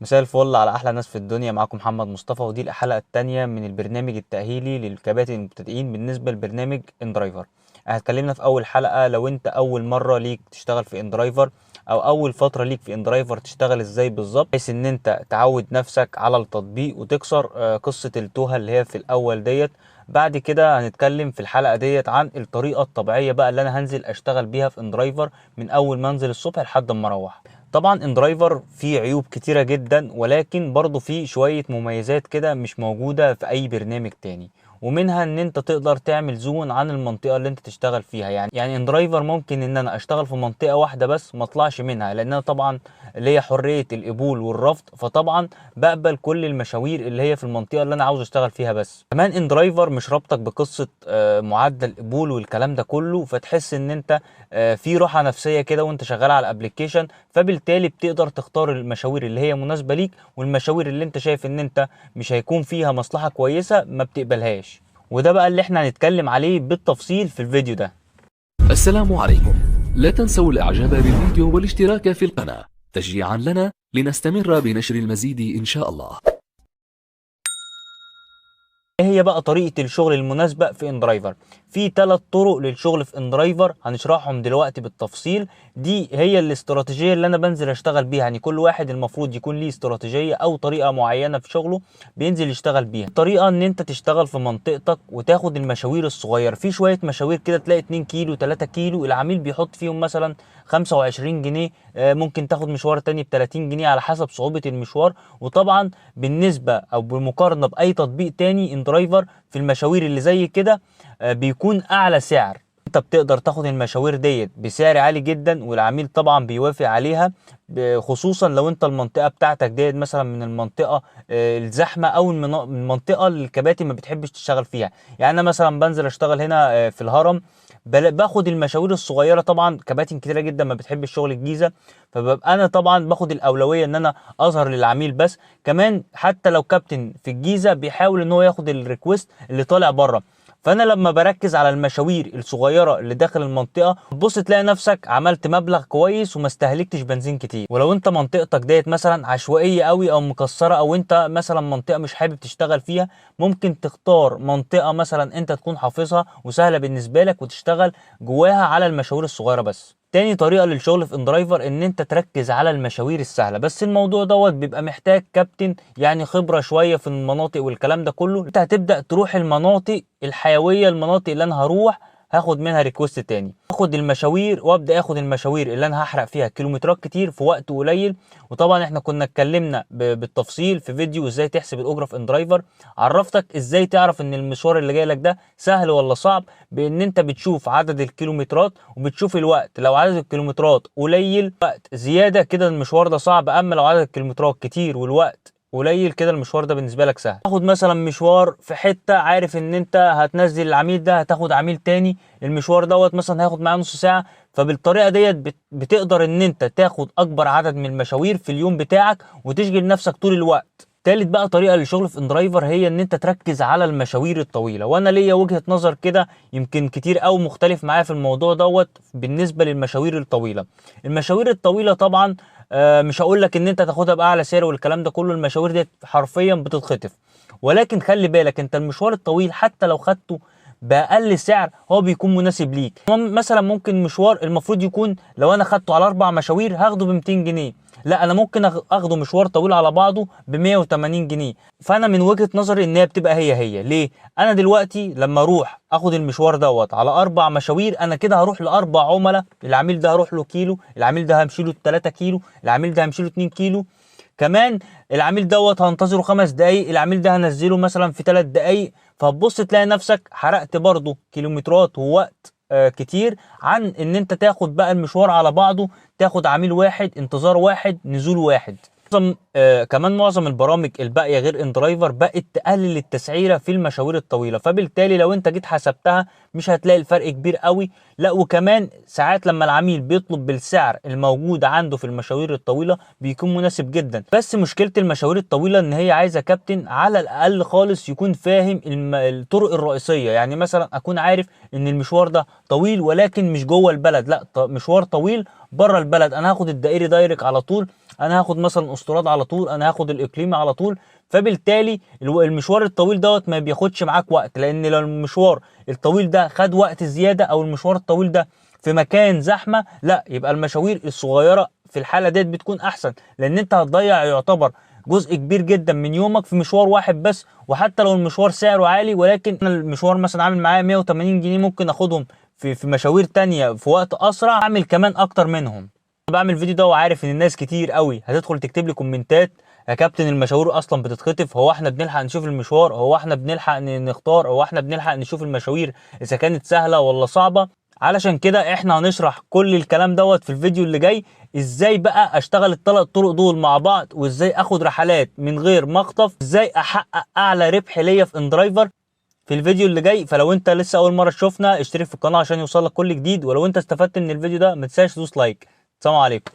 مساء الفل على احلى ناس في الدنيا. معاكم محمد مصطفى، ودي الحلقة الثانية من البرنامج التاهيلي للكباتن المبتدئين بالنسبة لبرنامج inDriver. اتكلمنا في اول حلقة لو انت اول مرة ليك تشتغل في inDriver او اول فترة ليك في inDriver تشتغل ازاي بالظبط، بحيث ان انت تعود نفسك على التطبيق وتكسر قصة التوهه اللي هي في الاول ديت. بعد كده هنتكلم في الحلقة ديت عن الطريقة الطبيعية بقى اللي انا هنزل اشتغل بيها في inDriver من اول ما انزل الصبح لحد ما اروح. طبعا inDriver فيه عيوب كتيرة جدا، ولكن برضو فيه شوية مميزات كده مش موجودة في اي برنامج تاني، ومنها ان انت تقدر تعمل zone عن المنطقة اللي انت تشتغل فيها. يعني inDriver ممكن ان انا اشتغل في منطقة واحدة بس ما اطلعش منها، لان انا طبعا ليا حرية القبول والرفض، فطبعا بقبل كل المشاوير اللي هي في المنطقة اللي انا عاوز اشتغل فيها بس. كمان inDriver مش رابطك بقصة معدل قبول والكلام ده كله، فتحس ان انت في راحة نفسية كده وانت شغال على ال application، فبالتالي بتقدر تختار المشاوير اللي هي مناسبة ليك، والمشاوير اللي انت شايف ان انت مش هيكون فيها مصلحة كويسة ما بتقبلهاش. وده بقى اللي احنا هنتكلم عليه بالتفصيل في الفيديو ده. السلام عليكم، لا تنسوا الاعجاب بالفيديو والاشتراك في القناة تشجيعا لنا لنستمر بنشر المزيد ان شاء الله. ايه هي بقى طريقة الشغل المناسبة في inDriver؟ في 3 طرق للشغل في inDriver هنشرحهم دلوقتي بالتفصيل. دي هي الاستراتيجية اللي انا بنزل اشتغل بيها، يعني كل واحد المفروض يكون ليه استراتيجية او طريقة معينة في شغله بينزل يشتغل بيها. الطريقة ان انت تشتغل في منطقتك وتاخد المشاوير الصغيرة. في شوية مشاوير كده تلاقي 2 كيلو 3 كيلو العميل بيحط فيهم مثلا 25 جنيه، ممكن تاخد مشوار تاني ب 30 جنيه على حسب صعوبة المشوار. وطبعا بالنسبة او بالمقارنة باي تطبيق تاني inDriver في المشاوير اللي زي كده بيكون اعلى سعر. انت بتقدر تاخد المشاوير ديت بسعر عالي جدا والعميل طبعا بيوافق عليها، خصوصا لو انت المنطقة بتاعتك ديت مثلا من المنطقة الزحمة او المنطقة اللي الكباتن ما بتحبش تشتغل فيها. يعني انا مثلا بنزل اشتغل هنا في الهرم، باخد المشاوير الصغيرة. طبعا كباتن كتيرة جدا ما بتحبش شغل الجيزة، فببقى انا طبعا باخد الاولوية ان انا اظهر للعميل بس. كمان حتى لو كابتن في الجيزة بيحاول ان هو ياخد ال request اللي طالع بره. فانا لما بركز على المشاوير الصغيرة اللي داخل المنطقة تبص تلاقي نفسك عملت مبلغ كويس وما استهلكتش بنزين كتير. ولو انت منطقتك ديت مثلا عشوائية قوي او مكسرة، او انت مثلا منطقة مش حابب تشتغل فيها، ممكن تختار منطقة مثلا انت تكون حافظها وسهلة بالنسبة لك وتشتغل جواها على المشاوير الصغيرة بس. تاني طريقة للشغل في inDriver ان انت تركز على المشاوير السهلة، بس الموضوع دوت بيبقى محتاج كابتن يعني خبرة شوية في المناطق والكلام ده كله. انت هتبدأ تروح المناطق الحيوية، المناطق اللي انا هروح هاخد منها request تاني، اخد المشاوير وابدا اخد المشاوير اللي انا هحرق فيها كيلومترات كتير في وقت قليل. وطبعا احنا كنا اتكلمنا بالتفصيل في فيديو ازاي تحسب الاجرة في inDriver، عرفتك ازاي تعرف ان المشوار اللي جاي لك ده سهل ولا صعب، بان انت بتشوف عدد الكيلومترات وبتشوف الوقت. لو عدد الكيلومترات قليل وقت زيادة كده المشوار ده صعب، اما لو عدد الكيلومترات كتير والوقت قليل كده المشوار ده بالنسبة لك سهل. تاخد مثلا مشوار في حتة عارف ان انت هتنزل العميل ده، هتاخد عميل تاني، المشوار دوت مثلا هياخد معاه نص ساعة. فبالطريقه ديت بتقدر ان انت تاخد اكبر عدد من المشاوير في اليوم بتاعك وتشغل نفسك طول الوقت. تالت بقى طريقه للشغل في inDriver هي ان انت تركز على المشاوير الطويلة. وانا ليا وجهه نظر كده يمكن كتير قوي مختلف معايا في الموضوع دوت بالنسبة للمشاوير الطويلة. المشاوير الطويلة طبعا مش هقول لك ان انت تاخدها باعلى سعر والكلام ده كله، المشاوير دي حرفيا بتتخطف. ولكن خلي بالك انت المشوار الطويل حتى لو خدته باقل سعر هو بيكون مناسب ليك. مثلا ممكن مشوار المفروض يكون لو انا خدته على 4 مشاوير هاخده ب 200 جنيه، لا انا ممكن اخده مشوار طويل على بعضه ب 180 جنيه. فانا من وجهة نظري ان هي بتبقى هي هي. ليه؟ انا دلوقتي لما اروح اخد المشوار دوت على 4 مشاوير انا كده هروح ل4 عملاء، العميل ده هروح له كيلو، العميل ده همشي له 3 كيلو، العميل ده همشي له 2 كيلو، كمان العميل دوت هنتظره 5 دقايق، العميل ده هنزله مثلا في 3 دقايق. فهتبص تلاقي نفسك حرقت برضه كيلومترات ووقت كتير عن ان انت تاخد بقى المشوار على بعضه، تاخد عميل واحد، انتظار واحد، نزول واحد. كمان معظم البرامج الباقية غير inDriver بقت تقلل التسعيره في المشاوير الطويلة، فبالتالي لو انت جيت حسبتها مش هتلاقي الفرق كبير قوي. لا وكمان ساعات لما العميل بيطلب بالسعر الموجود عنده في المشاوير الطويلة بيكون مناسب جدا. بس مشكلة المشاوير الطويلة ان هي عايزه كابتن على الاقل خالص يكون فاهم الطرق الرئيسية. يعني مثلا اكون عارف ان المشوار ده طويل ولكن مش جوه البلد، لا مشوار طويل بره البلد، انا هاخد الدائري direct على طول انا هاخد مثلا استراد على طول، انا هاخد الاقليمي على طول. فبالتالي المشوار الطويل دوت ما بياخدش معاك وقت، لان لو المشوار الطويل ده خد وقت زيادة او المشوار الطويل ده في مكان زحمة، لا يبقى المشاوير الصغيرة في الحالة ديت بتكون احسن، لان انت هتضيع يعتبر جزء كبير جدا من يومك في مشوار واحد بس. وحتى لو المشوار سعره عالي، ولكن أنا المشوار مثلا عامل معايا 180 جنيه، ممكن اخدهم في مشاوير تانية في وقت اسرع، اعمل كمان اكتر منهم. بعمل الفيديو ده وعارف ان الناس كتير قوي هتدخل تكتب لي كومنتات يا كابتن المشاوير اصلا بتتخطف، هو احنا بنلحق نشوف المشوار، هو احنا بنلحق نختار، هو احنا بنلحق نشوف المشاوير اذا كانت سهلة ولا صعبة. علشان كده احنا هنشرح كل الكلام دوت في الفيديو اللي جاي، ازاي بقى اشتغل الثلاث طرق دول مع بعض، وازاي اخد رحلات من غير ما اخطف، ازاي احقق اعلى ربح ليا في inDriver في الفيديو اللي جاي. فلو انت لسه اول مرة تشوفنا اشترك في القناة عشان يوصلك كل جديد، ولو انت استفدت من الفيديو ده ما تنساش تدوس like. السلام عليكم.